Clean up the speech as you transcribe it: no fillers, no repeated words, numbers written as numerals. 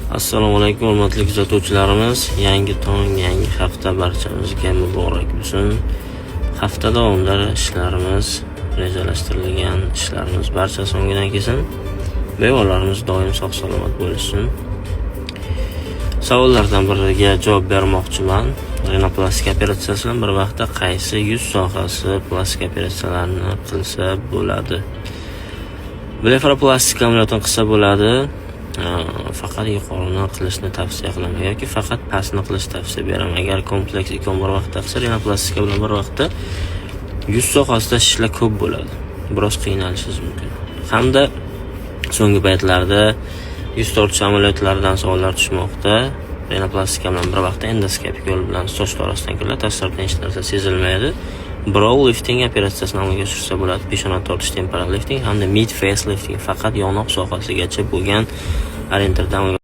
Assalomu alaykum, hurmatli kuzatuvchilarimiz. Yangi tong, yangi hafta barchamizga muborak bo'lsin. Hafta davomida ishlarimiz, rejalashtirilgan ishlarimiz barchasi o'ngidan kelsin. Bemorlarimiz doim sog' salomat bo'lishsin. Savollardan biriga javob bermoqchiman. Rinoplastika operatsiyasi bilan bir vaqtda qaysi yuz sohasi plastik operatsiyalarini qilsa bo'ladi? Blefaroplastika amaliyotini qilsa bo'ladi. Faqat yuqorini qilishni tavsiya qilaman yoki faqat pastni qilishni tavsiya beraman. Agar kompleks ikkovini bir vaqtda qilsa, rinoplastika bilan bir vaqtda yuz sohasida shishlar ko'p bo'ladi. Biroz qiynalishingiz mumkin. Hamda so'nggi paytlarda yuz tortish amaliyotlaridan savollar tushmoqda. Rinoplastika bilan bir vaqtda endoskopik yo'l bilan soch orasidan kiriladi, tashqi tarafdan hech narsa sezilmaydi. Brow lifting operatsiyasini amalga oshirsa bo'ladi. Peshona tortish, temporal lifting hamda mid face lifting faqat yonoq sohasigacha bo'lgan orientirda amalga